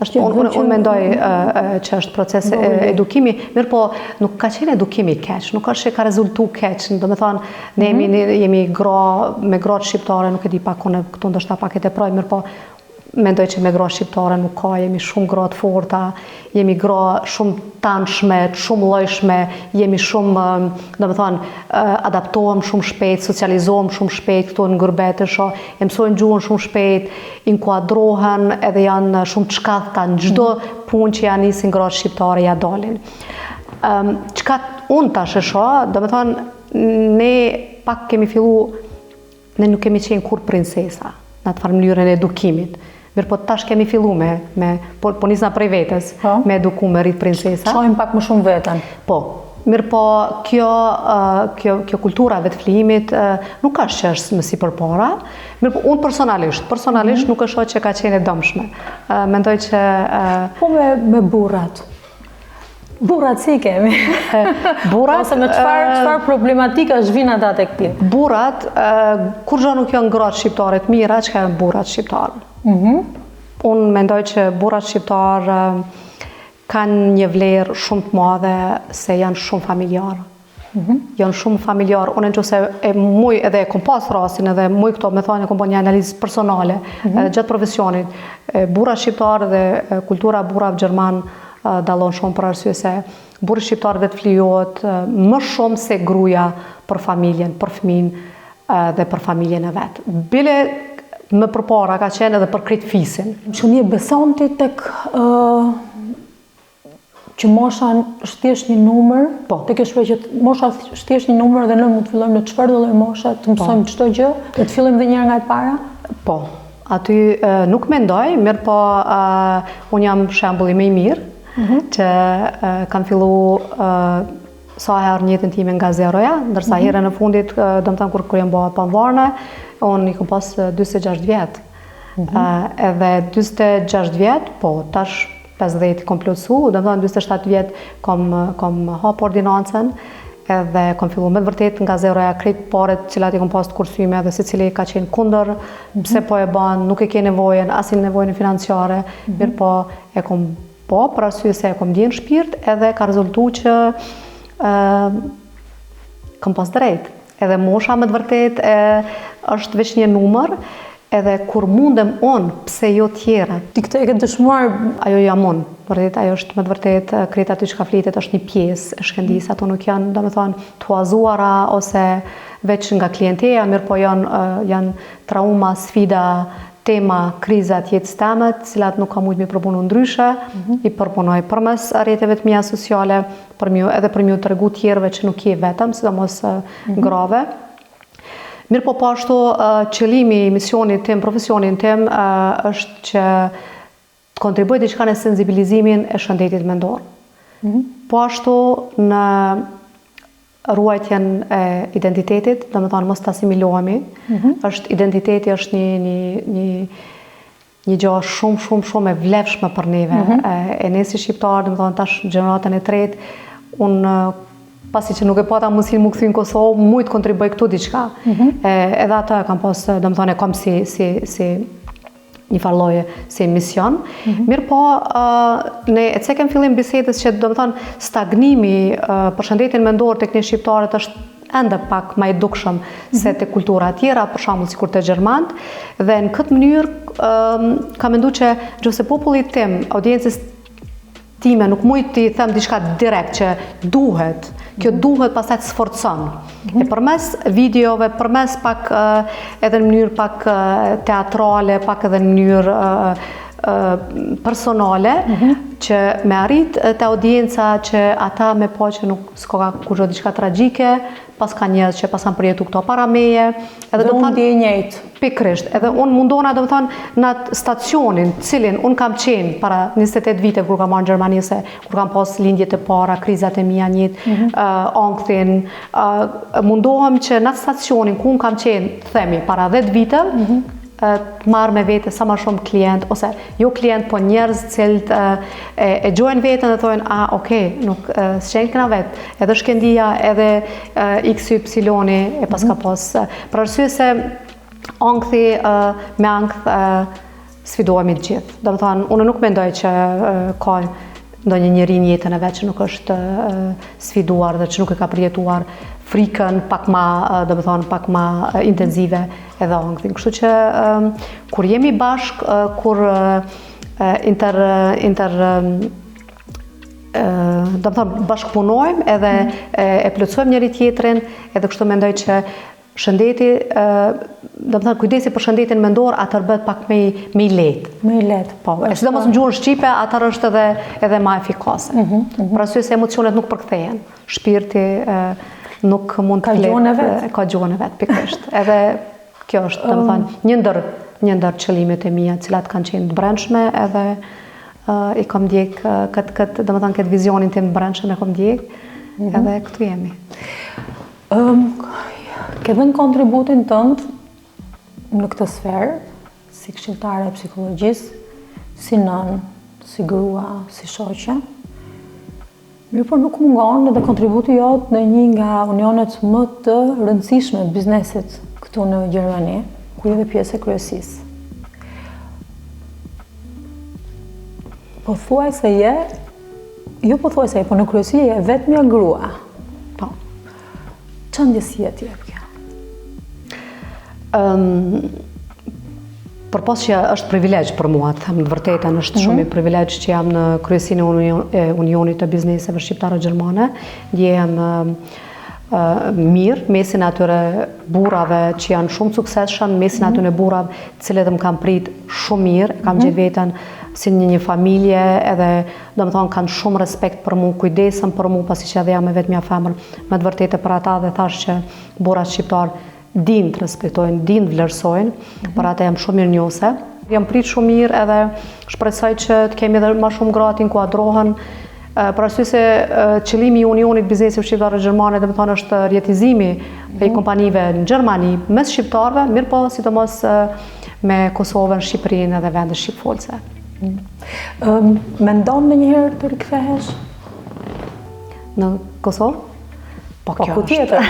Është, unë, unë, unë mendoj që është proces edukimi, mirëpo nuk ka qenë edukimi keq, nuk është që ka rezultu keq, domethënë, ne jemi, mm -hmm. jemi gra, me gratë shqiptare, nuk e di pak unë këtu ndoshta pak e teproj, mirëpo Mendoj që me gra shqiptare nuk ka, jemi shumë gra të forta, jemi gra shumë t'anshme, shumë llojshme, jemi shumë, domethënë, adaptohem shumë shpejt, socializohem shumë shpejt këtu në gurbet e shoh, e mësojnë gjuhën shumë shpejt, inkuadrohen edhe janë shumë të shkathta në çdo mhm. punë që ja nisin gratë shqiptare ja dalin. Çka unë tash e shoh, domethënë, ne pak kemi fillu Ne nuk kemi qenë kurrë princesa, në atë farë mënyrën e edukimit. Mirëpo tash kemi fillu me, me po, po nisna prej vetes, po. me eduku, me rrit princesa. Shohim pak më shumë veten. Po, mirëpo kjo, kjo, kjo kultura e vetëflijimit nuk është që është më si përpara, mirëpo unë personalisht, personalisht mm -hmm. nuk e shoh që ka qenë e dëmshme. Mendoj që... Po me, me burrat, Burrat si kemi? Burrat ose me çfarë çfarë problematikash vijnë ata tek ti? Burrat kurrgjë nuk janë gratë shqiptare të mira, çka janë burrat shqiptarë. Mhm. Mm Unë mendoj që burrat shqiptarë kanë një vlerë shumë të madhe se janë shumë familjarë. Mm -hmm. Janë shumë familjarë. Unë nëse e muj edhe e kom pas rastin edhe muj këto me thonë e kom bo një analizë personale mm -hmm. gjatë profesionit. Burra shqiptar dhe kultura e burrave gjerman dallon shumë për arsye se burri shqiptar vetëflijohet më shumë se gruaja për familjen, për fëmijën dhe për familjen e vet. Bile më përpara ka qenë edhe për krejt fisin. Shkëndije beson ti tek që mosha është thjesht një numër, po. Te kjo shprehje që mosha është thjesht një numër dhe ne mund të fillojmë në çfarëdo lloj moshe, të po. mësojmë çdo gjë, dhe të fillojmë edhe një herë nga e para? Po. Aty nuk mendoj, mirëpo unë jam shembulli më i mirë, mm -hmm. që kam fillu sa herë në jetën time nga zeroja, ndërsa mm -hmm. herën e fundit, domethënë kur kur jam bërë e pavarne, unë i kam pas 46 vjet. Mm -hmm. Edhe 46 vjet, po, tash 50 kom plotësu, domethënë 47 vjet kom, kom hap ordinancën, edhe kom fillu me të vërtet nga zeroja krejt paret të cilat i kom pas të kursyme dhe secili ka qenë kundër, mm -hmm. pse po e ban, nuk e ke nevojën, as nevojën financiare, mm -hmm. mirëpo e kom bo, për arsye se e kom ndje në shpirt, edhe ka rezultu që uh, kom pas drejt. Edhe mosha me të vërtet e, është veç një numër, edhe kur mundem unë, pse jo tjerët? Ti këtë e ke dëshmuar? Ajo jam unë, vërtet, ajo është me të vërtet, krejt aty çka flitet është një pjesë e Shkëndisë, ato nuk janë, domethënë, të huazuara ose veç nga klienteja, mirëpo janë, janë trauma, sfida, tema, kriza të jetës teme, të cilat nuk kam mujtë mi përpunu ndryshe, mm -hmm. i përpunoj përmes rrjeteve të mia sociale, për m'ju, edhe për m'ju tregu tjerëve që nuk je vetëm, sidomos mm -hmm. grave. Mirëpo po ashtu qëllimi i misionit tim, profesionin tim, është që të kontribuoj diçka në sensibilizimin e shëndetit mendor. Mm -hmm. Po ashtu në ruajtjen e identitetit, domethënë mos të asimilohemi, mm -hmm. është identiteti është një, një, një një gjë shumë shumë shumë e vlefshme për neve. Mm -hmm. e, e ne si shqiptarë, domethënë tash gjeneratën e tretë, unë pasi që nuk e pata mundësinë mu kthy në Kosovë, mujt të kontribuoj këtu diçka. Mm -hmm. e, edhe atë e kam pas, domethënë e kam si si si një farë lloje si mision. Mm -hmm. Mirëpo, uh, ne e cekëm fillim bisedës që domethënë stagnimi uh, për shëndetin mendor tek ne shqiptarët është. ende pak ma i dukshëm se te kultura tjera, për shembull sikur te gjermanët, dhe në këtë mënyrë kam mendu që nëse popullit tim, audiencës time nuk muj t'i them diçka direkt që duhet, kjo mhm. duhet pastaj të sforcon. Mhm. E përmes videove, përmes pak edhe në mënyrë pak teatrale, pak edhe në mënyrë personale, mhm. që me arrit te audienca që ata me pa që nuk s'ka kurgjo diçka tragjike, pas ka njerëz që paskan përjetu këto para meje. Edhe do të thonë njëjtë. Pikërisht, edhe unë mundona do të thonë në atë stacionin cilin unë kam qenë para 28 vite kur kam ardhur në Gjermani se kur kam pas lindjet e para, krizat e mia njëjtë, mm -hmm. uh, ankthin, uh, mundohem që në atë stacionin ku unë kam qenë, themi, para 10 vite, mm -hmm. të marr me vete sa ma shumë klient, ose jo klient, po njerëz të cilët e, e gjojnë veten dhe thonë, a, okej, nuk s'qenkena vetë, edhe Shkendija, edhe X, Y, e paska mhm. pas. Për arsye se ankthi, me ankth sfidohemi të gjithë. Domethonë, unë nuk mendoj që ka ndonjë njeri në jetën e vet që nuk është sfiduar dhe që nuk e ka përjetuar frikën pak ma, domethonë, pak ma intenzive edhe ankthin. Kështu që kur jemi bashkë, kur inter, inter domethonë, bashkëpunojmë edhe mm. e plotësojmë njëri tjetrin, edhe kështu mendoj që shëndeti, domethonë, kujdesi për shëndetin mendor, atëherë bëhet pak më i lehtë. Më i lehtë. Po, e sidomos në gjuhën shqipe, atëherë është edhe, edhe ma efikase. Mm -hmm. Për arsye se emocionet nuk përkthehen. Shpirti nuk mund të flet. Ka gjuhën e vet. Ka gjuhën e vet, pikërisht. Edhe kjo është, domethonë, një ndër një ndër qëllimet e mia, të cilat kanë qenë të brendshme edhe i kam ndjek këtë këtë, domethonë këtë vizionin tim të brendshëm e kam ndjek, mm -hmm. edhe këtu jemi. Um, ke dhënë kontributin tënd në këtë sferë, si këshilltare e psikologjisë, si nënë, si grua, si shoqe. Mirëpo nuk mungon edhe kontributi jot në një nga unionet më të rëndësishme të biznesit këtu në Gjermani, ku je dhe pjesë e kryesisë. Pothuajse je, jo pothuajse je, po në kryesi je e vetmja grua. Po. Ça ndjesie të jep kjo? Um, përpos që është privilegj për mua, të them të vërtetën, është mm -hmm. shumë privilegj që jam në kryesinë e Unionit të Bizneseve Shqiptaro-Gjermane, ndjehem mirë, mesin e atyre burrave që janë shumë të suksesshëm, mesin e mhm. atyre burrave të cilët më kanë prit shumë mirë, kam mm -hmm. gjetë veten si një një familje edhe domethonë kanë shumë respekt për mu, kujdesen për mu, pasi që edhe jam e vetmja femër me të vërtetë për ata dhe thash që burrat shqiptar dinë të respektojnë, dinë të vlerësojnë, mm -hmm. për ata jam shumë mirënjohëse. Jam prit shumë mirë edhe shpresoj që të kemi edhe ma shumë gra të inkuadrohen, për arsye se qëllimi i Unionit Bizneseve Shqiptare Gjermane, domethonë është rrjetizimi mm -hmm. i mhm. kompanive në Gjermani mes shqiptarëve, mirëpo sidomos me Kosovën, Shqipërinë edhe vendet shqipfolëse. Mm. Um, mendon ndonjëherë të rikthehesh? Në Kosovë? Po, po kjo ku tjetër?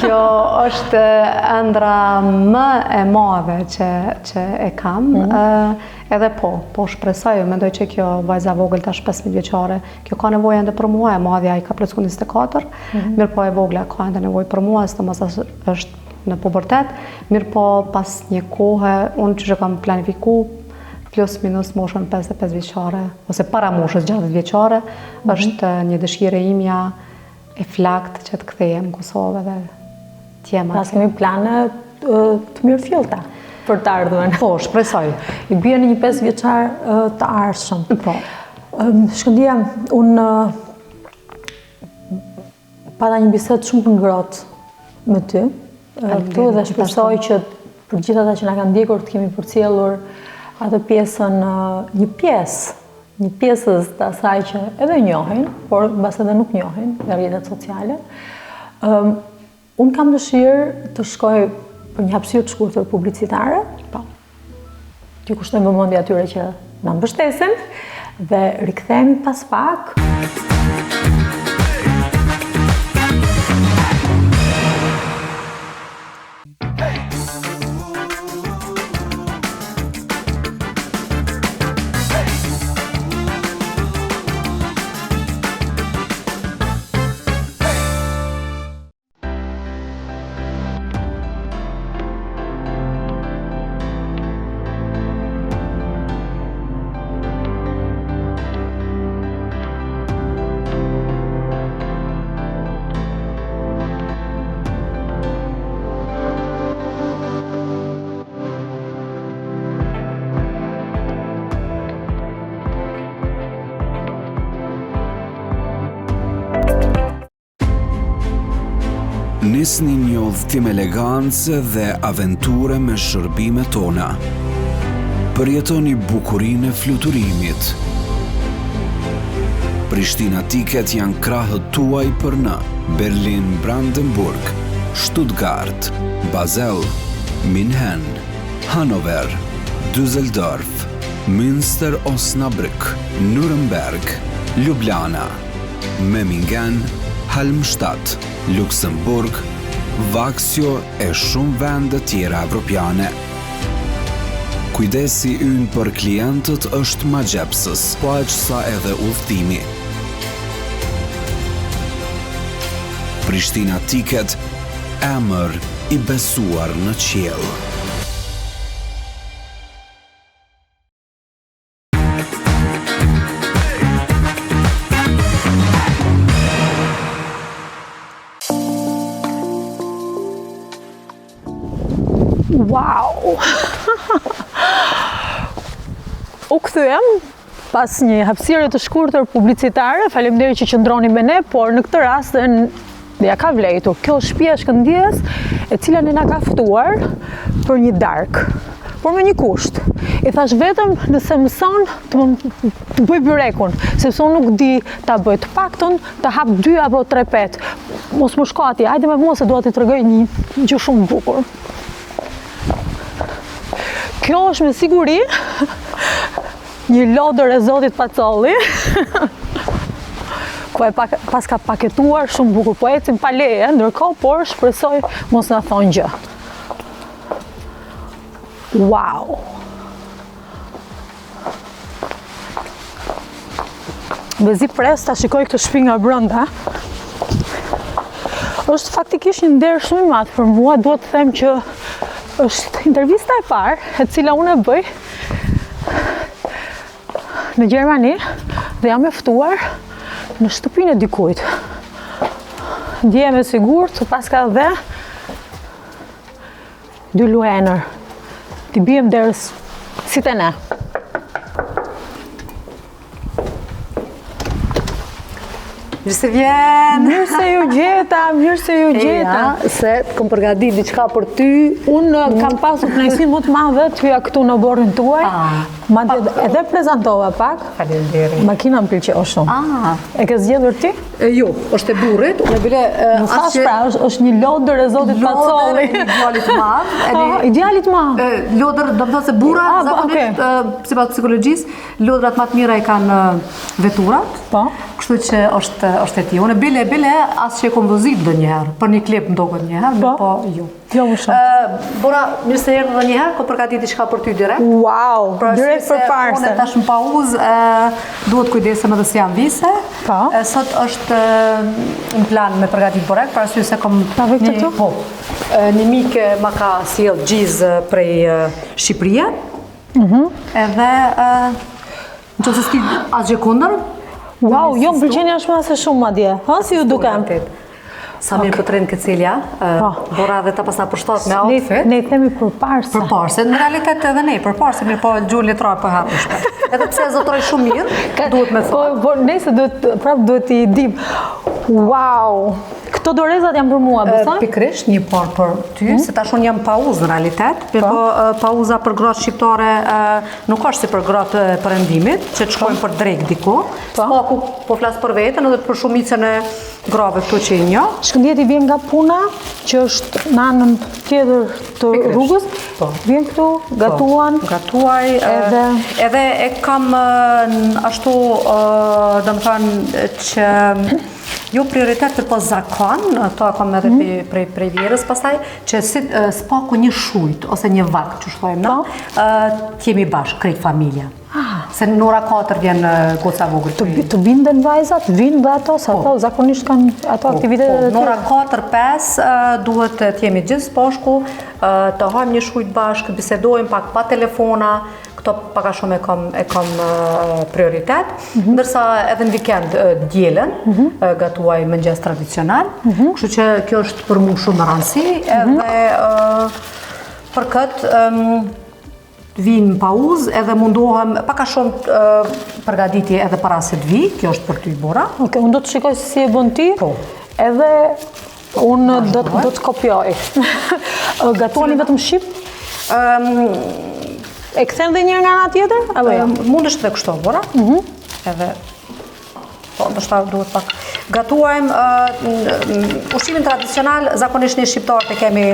kjo është ëndrra më e madhe që, që e kam. Mm -hmm. edhe po, po shpresoj, mendoj që kjo vajza vogël tash 15 vjeçare, kjo ka nevojë ende për mua, e madhja i ka plotësuar 24, mm -hmm. mirëpo e vogla ka ende nevojë për mua, sidomos është në pubertet, mirëpo pas një kohe, unë që që kam planifiku, plus minus moshën 55 vjeçare, ose para moshës 60 vjeçare, mm -hmm. është një dëshirë e imja e flaktë që të kthehem në Kosovë dhe të jem aty. Pra kemi plane të mirëfillta për të ardhmen. Po, shpresoj. I bie në një 5 vjeçar të ardhshëm. Po. Shkëndija, unë Pata një bisedë shumë të ngrohtë me ty. Këtu dhe shpresoj që për gjithë ata që na kanë ndjekur të kemi përcjellur atë pjesën, një pjesë, një pjesëz të asaj që edhe njohin, por mbase edhe nuk njohin nga rrjetet sociale. Um, unë kam dëshirë të shkoj për një hapësirë të shkurtër publicitare, po. T'ju kushtojmë vëmendje atyre që na mbështesin dhe rikthehemi pas pak. Nisni një udhëtim elegance dhe aventure me shërbimet tona. Përjetoni bukurinë e fluturimit. Prishtina Ticket janë krahët tuaj për në Berlin, Brandenburg, Stuttgart, Basel, München, Hanover, Düsseldorf, Münster Osnabrück, Nuremberg, Ljubljana, Memmingen, Halmstadt, Luksemburg, Vaxjo e shumë vende tjera evropiane. Kujdesi ynë për klientët është magjepsës, po aq sa edhe udhëtimi. Prishtina Ticket, emër i besuar në qiell. Wow! U kthyem pas një hapësire të shkurtër publicitare, faleminderit që qëndroni me ne, por në këtë rast dhe ia ka vlejtur. Kjo është shtëpia e Shkëndijës, e cila ne na ka ftuar për një darkë, por me një kusht. I thashë vetëm nëse mëson të më të bëj byrekun, sepse unë nuk di ta bëj të paktën të hap dy apo tre petë. Mos më shko atje, hajde me mua se dua t'i tregoj një gjë shumë të bukur. Kjo është me siguri një lodër e zotit Pacolli. Po e pak, paska paketuar shumë bukur, po ecim pa leje, ndërkohë, por shpresoj mos na thonë gjë. Wow! Mezi pres ta shikoj këtë shtëpi nga brenda. Është faktikisht një nder shumë i madh për mua, duhet të them që është intervista e parë e cila unë e bëj në Gjermani dhe jam e ftuar në shtëpinë e dikujt. Ndihem e sigurt, paska dhe dy luenër. T'i biem derës si te ne. Mirë se vjen! Mirë se ju gjeta, mirë se ju gjeta. Eja, se të kom përgatit diçka për ty. Unë kam pasur kënaqësinë më të madhe të hyja këtu në oborrin tuaj. Ah. Madje edhe prezantova pak. Faleminderit. Makina më pëlqeu shumë. Ah. E ke zgjedhur ti? E, jo, është e burrit, unë bile... Më thashë pra, është, është një lodër e zotit Pacolli. Lodër e djalit të madh. Ah, i djalit të madh. Lodër, do të thotë se burra, ah, po, zakonisht, sipas psikologjisë, Lodrat më të mira i kanë veturat. Po. Kështu që është është e tij. Unë bile bile as që e kom vozit ndonjëherë. Për një klip m'doket një herë, po, po jo. Jo më shumë. Ë, Bora, mirë se erdhe edhe një herë, kom përgatit diçka për ty direkt. Wow, Për arsye direkt se për parse. Unë tash në pauzë, ë, duhet kujdesem edhe se jam vise. Po. E, Sot është ë, në plan me përgatit borek, për arsye se kom Ta vë këtë një- këtu? Po. Ë, Një mike ma ka sjell gjizë prej ë, Shqipërie. Mhm. Edhe në qoftë se s'ki asgjë kundër, Wow, jo, më pëlqen jashtë mase shumë madje. Ha, si ju dukem? Sa mirë po t'rrin kërcelja, Po. Bora dhe ta pasna përshtat me Ne, outfit. ne themi përparse. Përparse, në realitet edhe ne, përparse, mirë po gjuhën letrare po harroj shpesh. Edhe pse e zotëroj shumë mirë, duhet me Po, thonë. po, nëse duhet, prap duhet t'i dim. Wow! Këto dorezat janë për mua, besoj? Pikërisht, një parë për ty, mhm. se tash unë jam pauzë në realitet, po, po pauza për gratë shqiptare nuk është si për gratë e perëndimit, që të shkojnë po. për drekë diku, po. Paku po flas për veten edhe për shumicën e grave këtu që i njoh. Shkëndija ti vjen nga puna, që është në anën tjetër të rrugës, po. vjen këtu, po. gatuan. Gatuaj, edhe... edhe e kam ashtu, domethënë, që Jo prioritet po zakon, to e kam edhe mm. prej, prej, prej vjehrrës pastaj, që si s'paku një shujt, ose një vakt, që thojmë na, po. të jemi bashkë, krejt familja. Ah. Se në ora 4 vjen goca vogël. Të, të binden vajzat, vinë dhe ato, se ato po. zakonisht kanë ato po, aktivitetet po, e Në ora 4-5 duhet të jemi gjithë së bashku, të hajmë një shujt bashkë, bisedojmë pak pa telefona, Këto pak a shumë e kam, e kam prioritet, mm -hmm. ndërsa edhe në vikend dielën, mm -hmm. gatuaj mëngjes tradicional, mm -hmm. kështu që kjo është për mu shumë me rëndësi, mhm. edhe për këtë vij në pauzë edhe mundohem pak a shumë përgatiti edhe para se të vi, kjo është për ty Bora. Ok, unë do të shikoj se si e bën ti. Po. Edhe. Unë do do të kopjoj. Gatuani vetëm shqip? E kthen dhe njëherë nga ana tjetër? Apo jo? Mundesh edhe kështu, Bora. Mhm. Edhe Po, ndoshta duhet pak. Gatuajmë ushqimin tradicional, zakonisht ne shqiptarët e kemi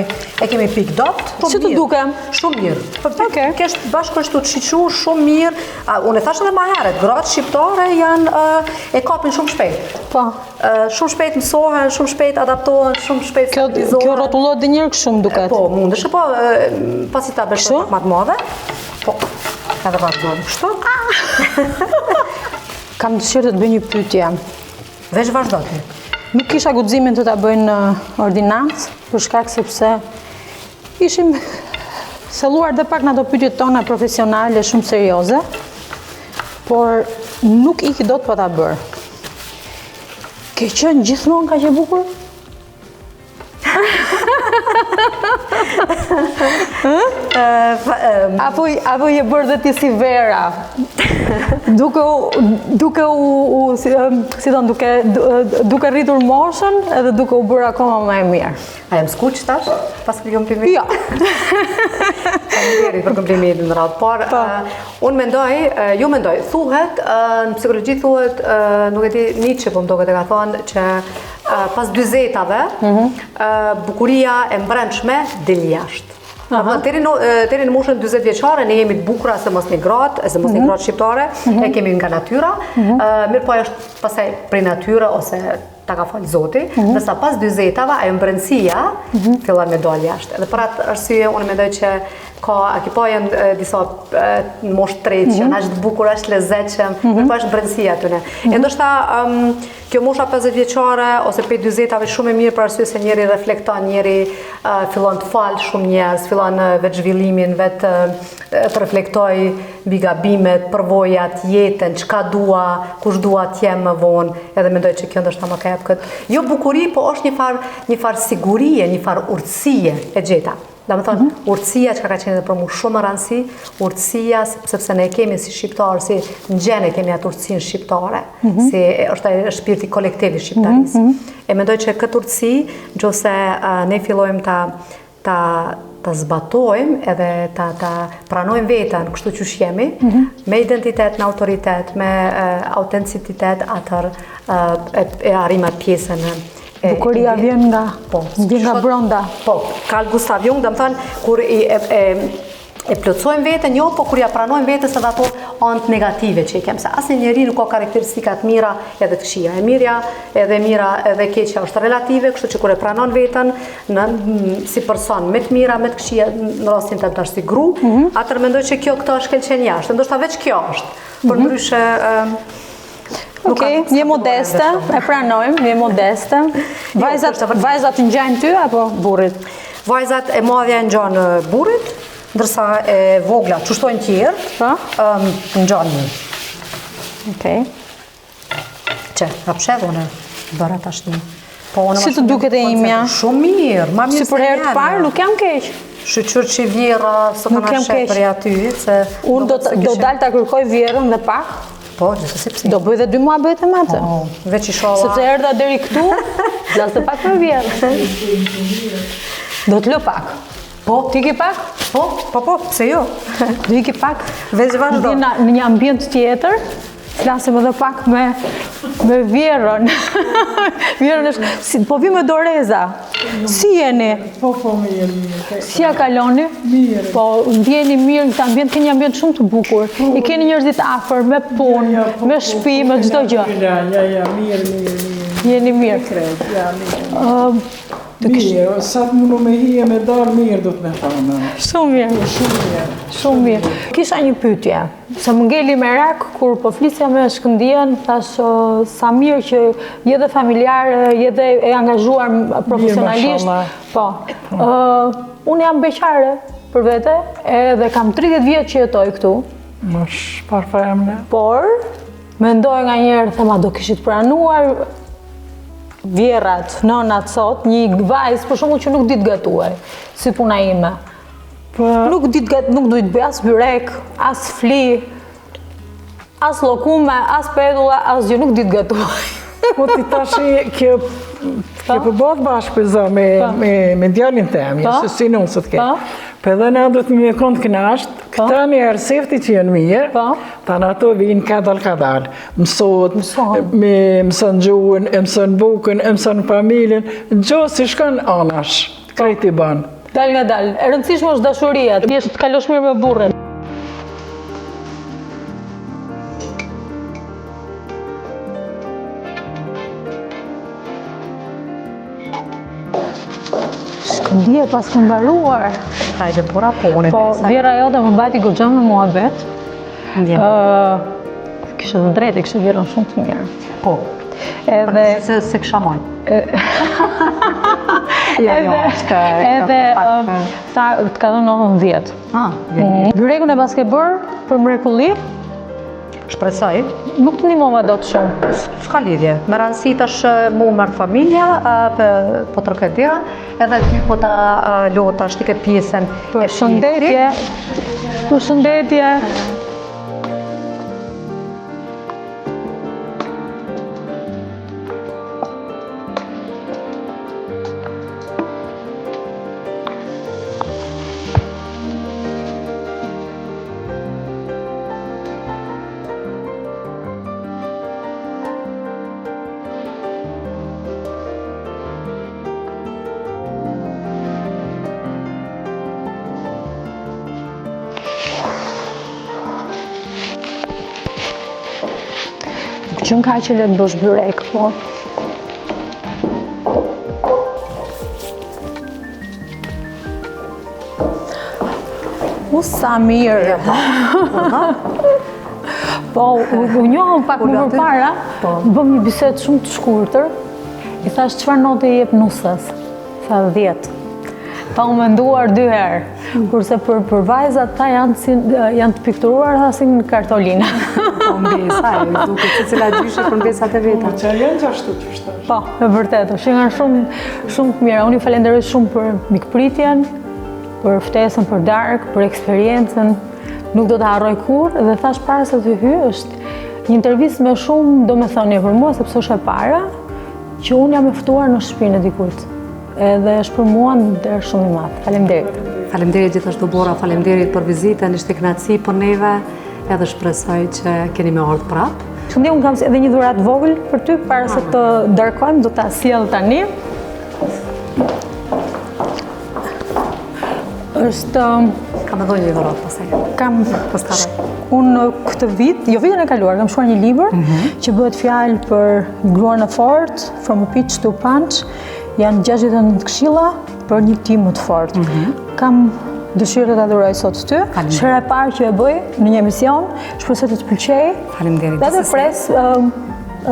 e kemi pikë dobt. Si të dukem? Shumë mirë. Po, okay. Kesh bashkë kështu të shiqu, shumë mirë. A, unë e thashë edhe ma herët, gratë shqiptare janë, e kapin shumë shpejt. Po. Shumë shpejt mësohen, shumë shpejt adaptohen, shumë shpejt Kjo, kjo rrotullohet dhe njëherë kështu më duket. Po, mundesh, po, pasi ta bësh pak ma të madhe. Po, edhe vazhdojmë kështu. Ah! Kam dëshirë të të bëj një pyetje. Veç vazhdo ti. Nuk kisha guximin të ta bëj në ordinancë, për shkak sepse ishim thelluar dhe pak në ato pyetjet tona profesionale shumë serioze, por nuk iki dot pa ta bërë. Ke qenë gjithmonë kaq e bukur? Apo, apo je bërë dhe ti si Vera, duke u, duke u, u si, si thonë, duke, duke rritur moshën edhe duke u bërë akoma më e mirë. A jam skuq tash, pas këtij komplimenti? Jo. Faleminderit për komplimentin në radhë parë. Po. Unë mendoj, jo mendoj, thuhet, në psikologji thuhet, nuk e di, Nietzsche po më duket e ka thonë, që pas dyzetave, mhm. bukuria e mbrendshme del jashtë. Aha. Deri në deri në moshën 40 vjeçare ne jemi të bukura sidomos ne gratë, sidomos ne mhm. gratë shqiptare, mm -hmm. e kemi nga natyra. Mm -hmm. Mirëpo ajo është pastaj prej natyre ose ta ka falë Zoti, mm -hmm. ndërsa pas 40-tave ajo mbrendësia mm -hmm. fillon me dalë jashtë. Edhe për atë arsye unë mendoj që ka a ki pa janë disa në moshë të tretë që janë aq të bukur, aq të lezetshëm, mm -hmm. mirëpo është brendësia atyne. Mm -hmm. E ndoshta um, Kjo mosha 50 vjeçare ose prej 40-tave shumë e mirë për arsye se njeri reflekton, njeri uh, fillon të falë shumë njerëz, fillon vetë zhvillimin, vetë të reflektoj mbi gabimet, përvojat, jetën, çka dua, kush dua të jem më vonë, edhe mendoj që kjo ndoshta më ka jap këtë. Jo bukuri, po është një farë një farë sigurie, një farë urtësie e gjeta. Domethënë, mm -hmm. urtësia që ka qenë edhe për mu shumë me rëndësi, urtësia, sepse ne kemi si shqiptarë, si në gjen e kemi atë urtësinë shqiptare, mm -hmm. si është ai shpirti kolektiv i shqiptarisë. Mm -hmm. E mendoj që këtë urtësi, në qoftë se ne fillojmë ta, ta, ta zbatojmë edhe ta, ta pranojmë veten kështu qysh jemi, mm -hmm. me identitet, me autoritet, me uh, autenticitet, atëherë uh, e, e arrijmë atë pjesën E, Bukuria vjen nga, po, vjen nga brenda. Po, Carl Gustav Jung, domethënë, kur i, e, e, e plotësojmë veten, jo, po kur ja pranojmë vetes edhe ato anët negative që i kemë, se asnjë njeri nuk ka karakteristika të mira edhe të këqija. E mira, edhe mira, edhe keqja është relative, kështu që kur e pranon veten në, si person me të mira, me të këqija, në rastin tem tash si gru, mm -hmm. atëherë mendoj që kjo këto shkëlqen jashtë. Ndoshta veç kjo është. Për mm -hmm. ndryshe, Okej, okay, je modeste, e pranojmë, je modeste. Jo, vajzat, vajzat të ngjajnë ty apo burrit? Vajzat e madhja i ngjan burrit, ndërsa e vogla, qysh thojnë tjerë, po? um, ngjan mu. Okej. Që, nga unë, bëra tash një. Po, unë si të duket e imja? Shumë mirë, ma mirë Si për herë të parë, nuk jam keq. Shyqyr që vjehrra, s'o ka në shë për aty, se... Unë do, do dal ta kërkoj vjehrrën dhe pak. Po, gjithsesi pse. Do bëj dhe dy muhabete me atë. Po, veç ishalla. Sepse erdha deri këtu, flas dhe pak me vjehrrën. Do të lë pak. Po, ti ke pak? Po, po, po, pse jo? Do iki pak. Veç vazhdo. Në, në një ambient tjetër, Flasim edhe pak me, me vjehrrën. Vjehrrën është, si, po vi me doreza. Si jeni? Po, po, mirë, mirë. Si ja kaloni? Mirë. Po, ndjeni mirë në këtë ambient, keni një ambient shumë të bukur. Po. I keni njerëzit afër, me punë, ja, po, me po, shtëpi, po, me çdo gjë. Ja, ja, ja, mirë, mirë, mirë. Jeni mirë. Krejt, ja, mirë. Uh, Mirë, sa të mundu me hi e me dalë mirë, do të me thonë. Shumë mirë. Shumë mirë. Shumë mirë. Kisha një pyetje. Se më ngeli merak, kur po flisja me Shkëndijën, thashë sa mirë që je dhe familjare, je dhe e angazhuar profesionalisht. Po. po. Unë jam beqare për vete, edhe kam 30 vjet që jetoj këtu. Më shpar femne. Por, mendoj nganjëherë, them, a do kishit pranuar vjehrrat, nënat sot, një vajzë, për shembull që nuk di të gatuaj, si puna ime. Po. Nuk di të gat, nuk di të bëj as byrek, as fli, as llokume, as pedulla, asgjë, nuk di të gatuaj. Po ti tashi kjo. Ke po bëhet bashkë për zë me, po. me, me djalin tem, po. se si nusët ke. Po. Po edhe na do të me konë të knasht, po. këta një herë sefti që janë mirë, po. tanë ato vinë kadal kadal, mësohet, me mëson gjuhën, e mëson bukën, e mëson familjen, gjo si shkon anash, krejt i bën. Dal nga dal, e rëndësishme është dashuria, thjesht të kalosh mirë me burrin. Shkëndije paske mbaruar. Hajde, pura po, Po, vjehrra jote më mbajti goxha me muhabet. Ë, kishe të drejtë, kishe vjehrrën shumë të mirë. Po. Edhe se se kisha moj. Jo, jo, është edhe tha të ka dhënë notën 10. Ah, mm. Byrekun e paske bërë për mrekulli. Shpresoj. Nuk të ndihmova dot shumë. S'ka lidhje. Me rëndësi tash mu merr familja, po të rrëket dera, edhe ty po ta lo tash ti këtë pjesën. Përshëndetje. Përshëndetje. Nuk qenka aq e lehtë të bësh byrek, po. U sa mirë. Po, u njohëm pak më përpara, po. bëmë një bisedë shumë të shkurtër, i thashë çfarë note i jep nuses, tha 10. Pa u menduar dy herë, kurse për, për vajzat tha janë, si, janë të pikturuar tha si në kartolina. Po, mbesa, e duket secila gjyshe për mbesat e veta. Po, që janë që ashtu që shtë. Po, e vërtetë, është nga shumë, shumë të mira. Unë ju falenderoj shumë për mikpritjen, për ftesën, për darkë, për eksperiencën. Nuk do ta harroj kurrë dhe thashë para se të hyj, është një intervistë me shumë domethënie për mua, sepse është e para që unë jam e ftuar në shtëpinë e dikujt. Edhe është për mua nder shumë i madh. Faleminderit. Faleminderit gjithashtu Bora, faleminderit për vizitën, ishte kënaqësi për neve, edhe shpresoj që keni me ardhë prapë. Shkëndije, unë kam edhe një dhuratë të vogël për ty, para se të darkojmë, do ta sjell tani. Është... Kam edhe një dhuratë pastaj. Kam... Pastaj. Unë këtë vit, jo vitin e kaluar, kam shkruar një libër mhm. që bëhet fjalë për gruan e fortë, From a Peach to Punch, janë 69 këshilla për një ti më të fortë. Mhm. Kam dëshirë të ta dhuroj sot ty. Është hera e parë që e bëj në një emision, shpresoj të të pëlqejë. Faleminderit. Dhe të pres um,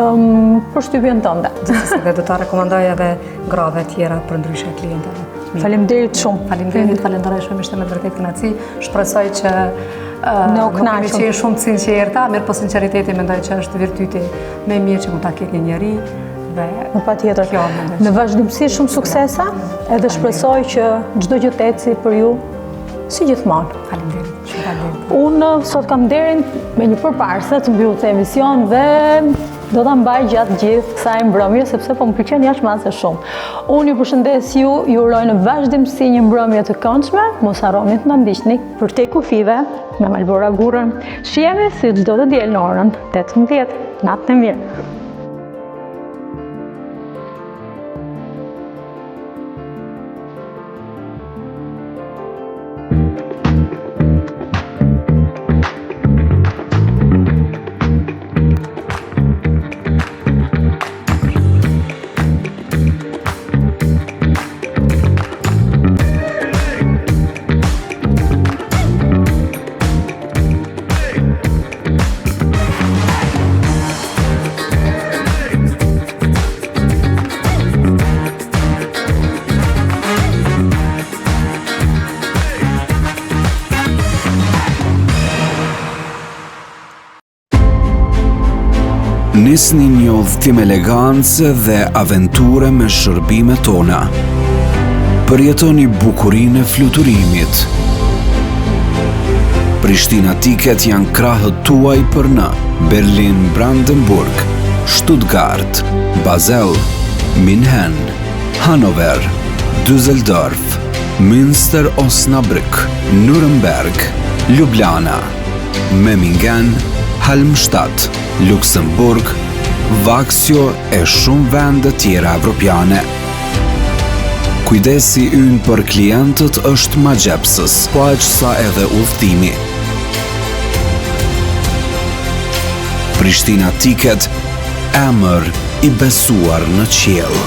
um, përshtypjen tënde. Gjithsesi dhe do ta rekomandoj edhe grave tjera përndryshe klienteve. Faleminderit shumë. Faleminderit, falenderoj shumë, ishte me të vërtetë kënaqësi. Shpresoj që Ne u kënaqëm. Nuk kemi qenë shumë të sinqerta, mirëpo sinqeriteti mendoj që është virtyti më i mirë që mund ta ketë një njeri dhe në patjetër. Kjo mendoj. Në vazhdimësi shumë suksesa, edhe shpresoj që çdo gjë të ecë për ju si gjithmonë. Faleminderit. Shumë faleminderit. Unë sot kam nderin me një përparëse të mbyll këtë emision dhe do ta mbaj gjatë gjithë kësaj mbrëmje sepse po më pëlqen jashtë mase shumë. Unë ju përshëndes ju, ju uroj në vazhdimësi një mbrëmje të këndshme, mos harroni të na ndiqni përtej kufijve me Malbora Gurrën. Shihemi si çdo të diel në orën 18. Natën e mirë. Nisni një udhëtim elegance dhe aventure me shërbimet tona. Përjetoni bukurinë e fluturimit. Prishtina Ticket janë krahët tuaj për në Berlin, Brandenburg, Stuttgart, Basel, Minhen. Hanover, Düsseldorf, Münster Osnabrück, Nuremberg, Ljubljana, Memmingen, Halmstad, Luksemburg, Vaxjo e shumë vende tjera evropiane. Kujdesi ynë për klientët është magjepsës, po aq sa edhe udhëtimi. Prishtina Ticket, emër i besuar në qiell.